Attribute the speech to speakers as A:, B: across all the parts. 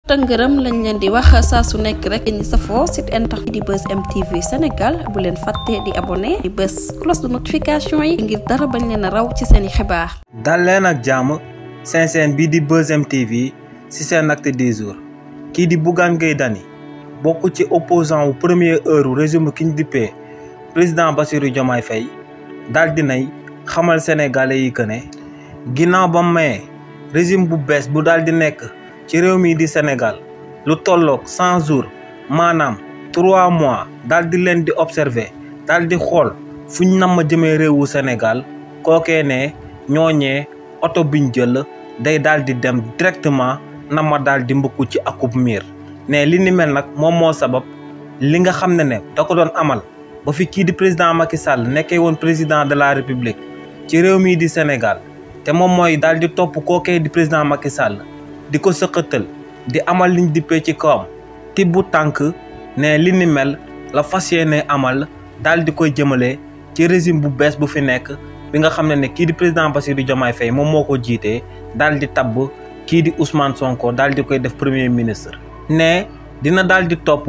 A: tëngërëm lañ leen di wax saa su nekk rek ñi safoo site internet di Buzz M TV Sénégal bu leen fàtte di abonné di bës cloche de notification yi ngir dara bañ leen a raw ci seeni xibaar.
B: dal leen ak jàmm seen bii di Buzz M TV ci seen acte du jour kii di Bougane Gueye Dany bokk ci opposant wu première heure régime ki ñu dippee président Bassirou Diomaye Faye daal dinay xamal sénégalais yi que ne ginnaaw ba maye régime bu bees bu daal di nekk ci réew mi di Sénégal lu tolloog 100 jours maanaam 3 mois daal di leen di observer daal di xool fuñ nam ma jëmee réewu Sénégal kookee ne ñooñee oto biñ jël day daal di dem directement nam ma daal di mbëkku ci akub miir ne li ni mel nag moom moo sabab li nga xam ne da ko doon amal ba fi kii di président Macky Sall nekkee woon président de la République ci réew mi di Sénégal te moom mooy daal di topp kookee di président Macky Sall di ko sëqatal di amal liñ dippee ci kawam tibbu tànk ne li ni mel la fas yéene amal daal di koy jëmale ci régime bu bees bu fi nekk bi nga xam ne kii di président Bassirou Diomaye Faye moom moo ko jiitee daal di tabb kii di Ousmane Sonko daal di koy def premier ministre. ne dina daal di topp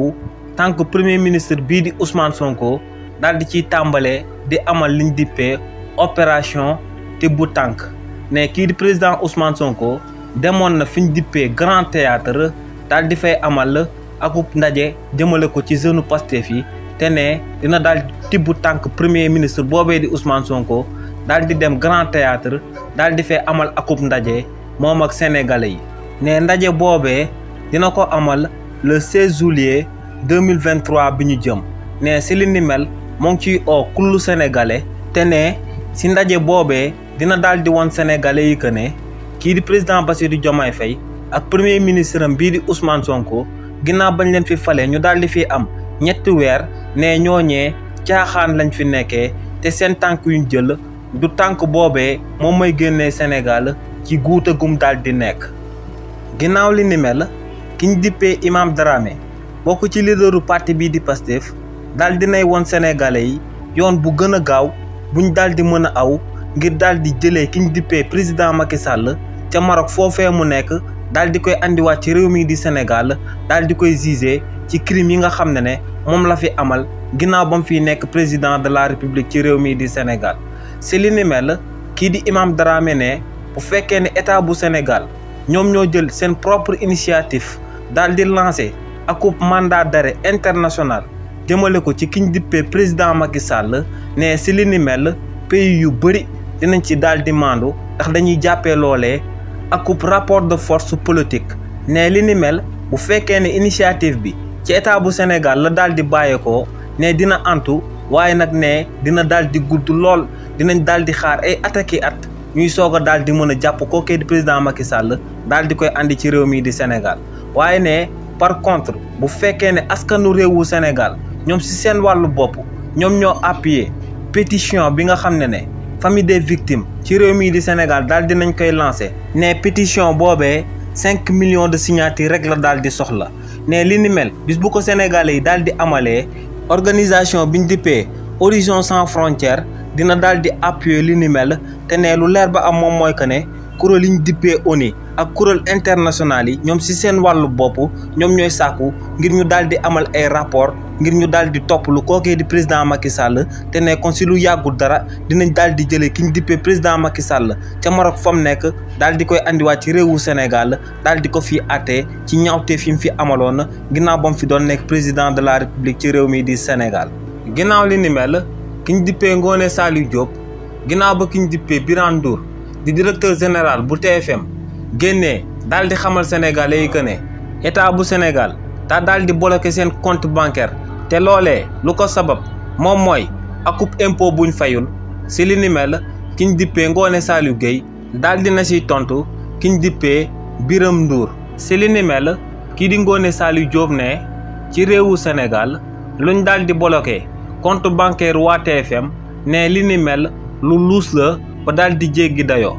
B: tànk premier ministre bii di Ousmane Sonko daal di ciy tàmbalee di amal liñ dippee opération tibbu tànk ne kii di président Ousmane Sonko. demoon na fi ñu dippee Grand Théâtre daal di fay amal akub ndaje jëmale ko ci jeune Pastef yi te ne dina daal tibb tànk premier ministre boobee di Ousmane Sonko daal di dem Grand Théâtre daal di fay amal akub ndaje moom ak sénégalais yi. ne ndaje boobee dina ko amal le 16 juillet 2023 bi ñu jëm ne si li ni mel moo ngi ciy oo kullu sénégalais te ne si ndaje boobee dina daal di woon sénégalais yi que ne. kii di président Bassirou Diomaye Faye ak premier ministre am bii di Ousmane Sonko ginnaaw bañ leen fi fale ñu daal di fi am ñetti weer ne ñooñee caaxaan lañ fi nekkee te seen tànk yuñ jël du tànk boobee moom mooy génnee Sénégal ci guuta gum daal di nekk. ginnaaw li ni mel ki ñu dippee Imam Dramé bokk ci leaderu parti bii di Pastef daal dinay woon sénégalais yi yoon bu gën a gaaw buñ daal di mën a aw ngir daal di jëlee ki ñu dippee président Macky Sall ca Maroc foofee mu nekk daal di koy andiwaat ci réew mi di Sénégal daal di koy jugé ci crime yi nga xam ne moom la fi amal ginnaaw ba mu fiy nekk président de la République ci réew mi di Sénégal. si li ni mel kii di Imam Dramé ne bu fekkee ne état bu Sénégal ñoom ñoo jël seen propre initiative daal di lancé akub mandat d'arrêt international jëmale ko ci ki ñu dippee président Macky Sall ne si li ni mel pays yu bëri dinañ ci daal di maandu ndax dañuy jàppee loolee akub rapport de force politique ne li ni mel bu fekkee ne initiative bi ci état bu Sénégal la daal di bàyyeekoo ne dina antu waaye nag ne dina daal di gudd lool dinañ daal di xaar ay attaques at ñuy soog a daal di mën a jàpp kookee di président Macky Sall daal di koy andi ci réew mi di Sénégal. waaye ne par contre bu fekkee ne askanu réewu Sénégal ñoom si seen wàllu bopp ñoom ñoo appuyé pétition bi nga xam ne famille des victimes ci réew mi di Sénégal daal dinañ koy lancé ne pétition boobee 5 millions de signatures rek la daal di soxla ne li ni mel bis bu ko sénégalais yi daal di amalee organisation biñ dippee Horizon Sans Frontières dina daal di appuyer li ni mel te ne lu leer ba am moom mooy que ne kuréel yi ñu dippee ONU ak kuréel international yi ñoom si seen wàllu bopp ñoom ñooy sàkku ngir ñu daal di amal ay rapport ngir ñu daal di topp lu kookee di président Macky Sall te ne kon si lu yàggul dara dinañ daal di jëlee ki ñu dippee président Macky Sall ca Maroc fa mu nekk daal di koy andiwaat ci réewu Sénégal daal di ko fi àttee ci ñaawteef yi mu fi amaloon ginnaaw ba mu fi doon nekk président de la République ci réew mi di Sénégal. ginnaaw li ni mel ki ñu dippee Ngoné Saliou Diop ginnaaw ba ki ñu dippee Birane Ndour di directeur général bu TFM génnee daal di xamal sénégalais yi que ne état bu Sénégal daa daal di bloqué seen compte bancaire te loolee lu ko sabab moom mooy akub impôt buñ fayul si li ni mel ki ñu dippee Ngoné Saliou Gueye daal di na siy tontu ki ñu dippee Birame Ndour si li ni mel kii di Ngoné Saliou Diop ne ci réewu Sénégal luñ daal di bloqué compte bancaire waa TFM ne li ni mel lu luus la ba daal di jéggi dayoo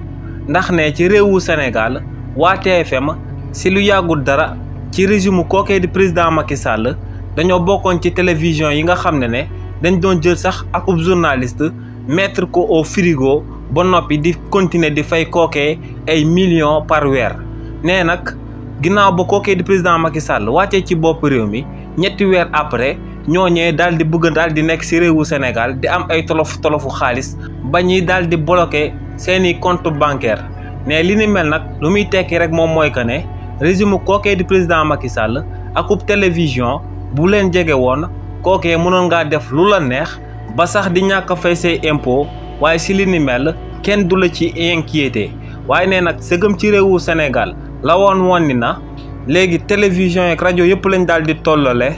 B: ndax ne ci réewu Sénégal waa TFM si lu yàggul dara ci régime kookee di président Macky Sall dañoo bokkoon ci télévision yi nga xam ne dañ doon jël sax akub journaliste mettre ko au frigo ba noppi di continuer di fay kookee ay millions par weer nee nag ginnaaw ba kookee di président Macky Sall wàccee ci bopp réew mi ñetti weer après ñooñee daal di bëgg daal di nekk ci réewu Sénégal di am ay tolofu xaalis ba ñuy daal di bloqué seeni compte bancaire ne li ni mel nag lu muy tekki rek moom mooy que ne régime kookee di président Macky Sall akub télévision bu leen jege woon kookee mënoon ngaa def lu la neex ba sax di ñàkk a fay say impôt waaye si li ni mel kenn du la ci inquiété waaye ne nag sëgëm ci réewu Sénégal la woon ni na léegi télévision yeeg rajo yëpp lañ daal di tollale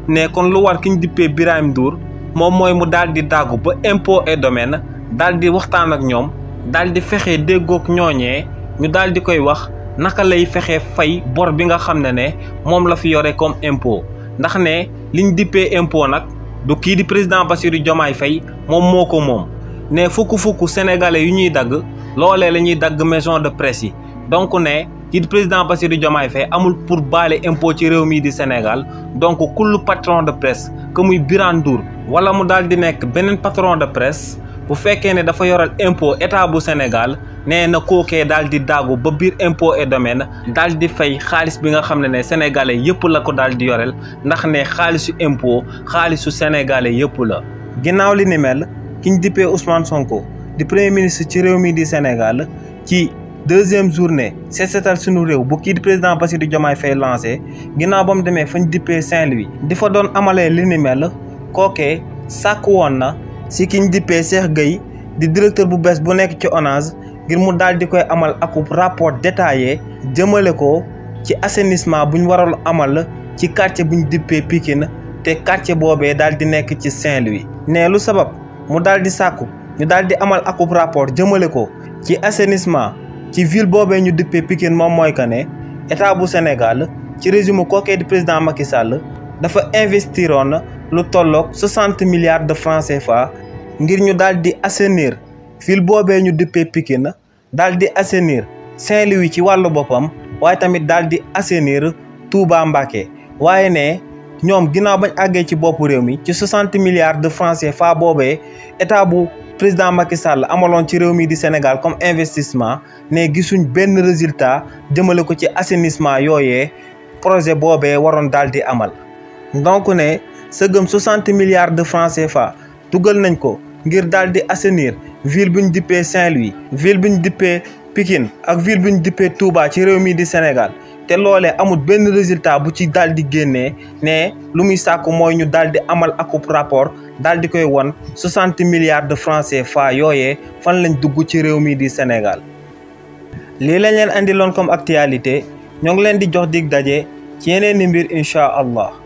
B: ne kon lu war ki ñu dippee Birahim Ndour moom mooy mu daal di dàggu ba impôt et domaine daal di waxtaan ak ñoom daal di fexe déggoog ñooñee ñu daal di koy wax naka lay fexe fay bor bi nga xam ne moom la fi yore comme impôt ndax ne liñ dippee impôt nag du kii di président Bassirou Diomaye Faye moom moo ko moom ne fukk sénégalais yu ñuy dagg loolee la ñuy dagg maison de presse yi donc ne kii di président Bassirou Diomaye Faye amul pour baale impôt ci réew mii di Sénégal donc kullu patron de presse que muy Birahim Ndour wala mu daal di nekk beneen patron de presse bu fekkee ne dafa yoral impôt état bu Sénégal nee na kookee daal di daagu ba biir impôt et domaine daal di fay xaalis bi nga xam ne sénégalais yëpp la ko daal di yoreel ndax ne xaalisu impôt xaalisu sénégalais yëpp la. ginnaaw li ni mel ki ñu dippee Ousmane Sonko di premier ministre ci réew mi di Sénégal ci deuxième journée set setal sunu réew bu kii di président Bassirou Diomaye Faye lancé ginnaaw ba mu demee fañ dippee Saint-Louis di fa doon amalee li ni mel kookee sàkk woon na si ki ñu dippee Cheikh Gueye di directeur bu bees bu nekk ci ONAS ngir mu daal di koy amal akub rapport détaillé jëmale ko ci assainissement bu ñu waral amal ci quartier bu ñu dippee Pikine te quartier boobee daal di nekk ci Saint-Louis ne lu sabab mu daal di sàkku ñu daal di amal akub rapport jëmale ko ci assainissement ci ville boobee ñu dippee Pikine moom mooy que ne état bu Sénégal ci régime kookee di président Macky Sall dafa investiroon lu tolloog 60 milliards de francs CFA ngir ñu daal di assainir ville boobee ñu dippee Pikine daal di assainir Saint-Louis ci wàllu boppam waaye tamit daal di assainir Touba Mbacké waaye ne ñoom ginnaaw bañ àggee ci boppu réew mi ci 60 milliards de francs CFA boobee état bu président Macky Sall amaloon ci réew mi di Sénégal comme investissement ne gisuñ benn résultat jëmale ko ci assainissement yooyee projet boobee waroon daal di amal donc ne sëgëm 60 milliards de francs CFA dugal nañ ko ngir daal di assainir ville bu ñu dippee Saint-Louis ville bu ñu dippee Pikine ak ville bu ñu dippee Touba ci réew mi di Sénégal te loolee amul benn résultat bu ci daal di génnee ne lu muy sàkku mooy ñu daal di amal akub rapport daal di koy won 60 milliards de francs CFA yooyee fan lañ dugg ci réew mi di Sénégal. lii lañ leen andiloon comme actualité ñoo ngi leen di jox dig daje ci yeneen i mbir incha allah.